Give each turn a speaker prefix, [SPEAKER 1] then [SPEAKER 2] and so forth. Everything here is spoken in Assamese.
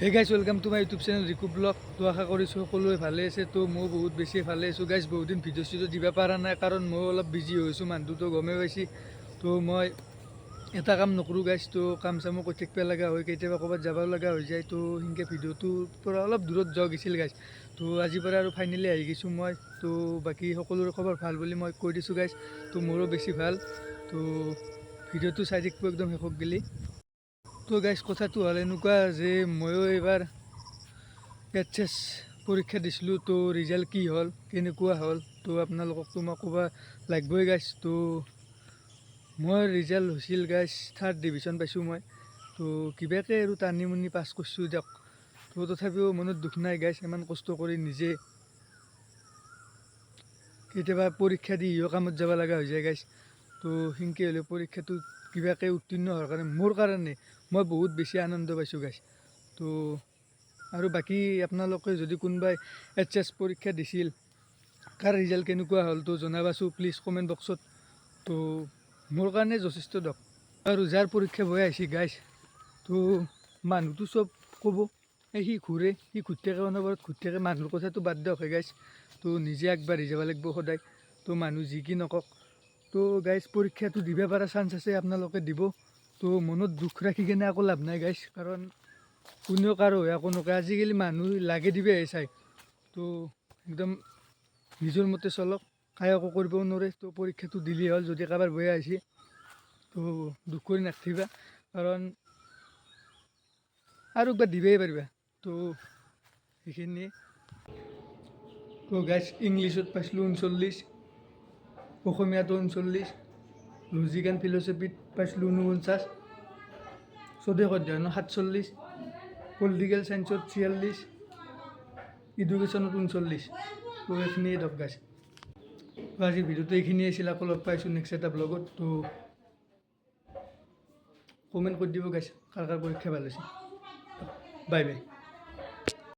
[SPEAKER 1] Hey guys, welcome to my YouTube channel Riku Vlog. তো আশা কৰিছোঁ সকলোৱে ভালে আছে। তো ময়ো বহুত বেছি ভালে আছোঁ গাইজ। বহুত দিন ভিডিঅ' চিডিঅ' দিব পৰা নাই, কাৰণ ময়ো অলপ বিজি হৈছোঁ। মানুহটোতো গমেই পাইছি। তো মই এটা কাম নকৰোঁ গাইজ, তো কাম চামো কৰি থাকিব লগা হয়, কেতিয়াবা ক'ৰবাত যাব লগা হৈ যায়। তো সেনেকৈ ভিডিঅ'টোৰ পৰা অলপ দূৰত যোৱা গৈছিল গাইজ। তো আজিৰ পৰা আৰু ফাইনেলি আহি গৈছোঁ মই। তো বাকী সকলোৰে খবৰ ভাল বুলি মই কৈ দিছোঁ গাইজ। তো মোৰো বেছি ভাল। তো ভিডিঅ'টো চাই থাকিব একদম শেষক গেলি। তো গাইজ, কথাটো হ'ল এনেকুৱা যে ময়ো এইবাৰ এইচএছ পৰীক্ষা দিছিলোঁ। তো ৰিজাল্ট কি হ'ল, কেনেকুৱা হ'ল, তো আপোনালোককতো মই ক'ব লাগিবই গাইজ। তো মই ৰিজাল্ট হৈছিল গাইজ, থাৰ্ড ডিভিশ্যন পাইছোঁ মই। তো কিবাকৈ আৰু টানি মুনি পাছ কৰিছোঁ দিয়ক। তো তথাপিও মনত দুখ নাই গাইজ। ইমান কষ্ট কৰি নিজে কেতিয়াবা পৰীক্ষা দিও কামত যাব লগা হৈ যায় গাইজ। তো সেনেকৈ হ'লেও পৰীক্ষাটো কিবাকৈ উত্তীৰ্ণ হোৱাৰ কাৰণে মোৰ কাৰণে মই বহুত বেছি আনন্দ পাইছোঁ গাইজ। তো আৰু বাকী আপোনালোকে যদি কোনোবাই এইচএছ পৰীক্ষা দিছিল, কাৰ ৰিজাল্ট কেনেকুৱা হ'ল, তো জনাবাচোন প্লিজ কমেণ্ট বক্সত। তো মোৰ কাৰণে যথেষ্ট দিয়ক। আৰু যাৰ পৰীক্ষা বেয়া হৈছে গাইজ, তো মানুহটো চব ক'ব, এই সি ঘূৰে, সি ঘূৰি থাকে, অনবৰত ঘূৰি থাকে। মানুহৰ কথাটো বাদ দিয়ক হে গাইজ। তো নিজে আগবাঢ়ি যাব লাগিব সদায়। তো মানুহ যি কি নকওক। তো গাইজ, পৰীক্ষাটো দিব পৰা চান্স আছে, আপোনালোকে দিব। তো মনত দুখ ৰাখি কেনে একো লাভ নাই গাইজ, কাৰণ কোনেও কাৰো হৈ একো নকয়। আজিকালি মানুহ লাগে দিবেহে চাই। তো একদম নিজৰ মতে চলক, কাই একো কৰিবও নোৱাৰে। তো পৰীক্ষাটো দিলেই হ'ল। যদি কাৰোবাৰ বেয়া হৈছে, তো দুখ কৰি নাথাকিবা, কাৰণ আৰু একবাৰ দিবই পাৰিবা। তো সেইখিনিয়ে। তো গাইজ, ইংলিছত পাইছিলোঁ 39, অসমীয়াটো 39, লজিক এণ্ড ফিলচফিত পাইছিলোঁ 49, স্বদেশ অধ্যয়নত 47, পলিটিকেল চায়েন্সত 46, এডুকেশ্যনত 39। তো এইখিনিয়ে দিয়ক গাইজ। তো আজিৰ ভিডিঅ'টো এইখিনিয়ে আছিল। আকৌ লগ পাইছোঁ নেক্সট এটা ব্লগত। তো কমেণ্ট কৰি দিব গাইজ, কাৰ কাৰ পৰীক্ষা ভাল হৈছে। Bye bye.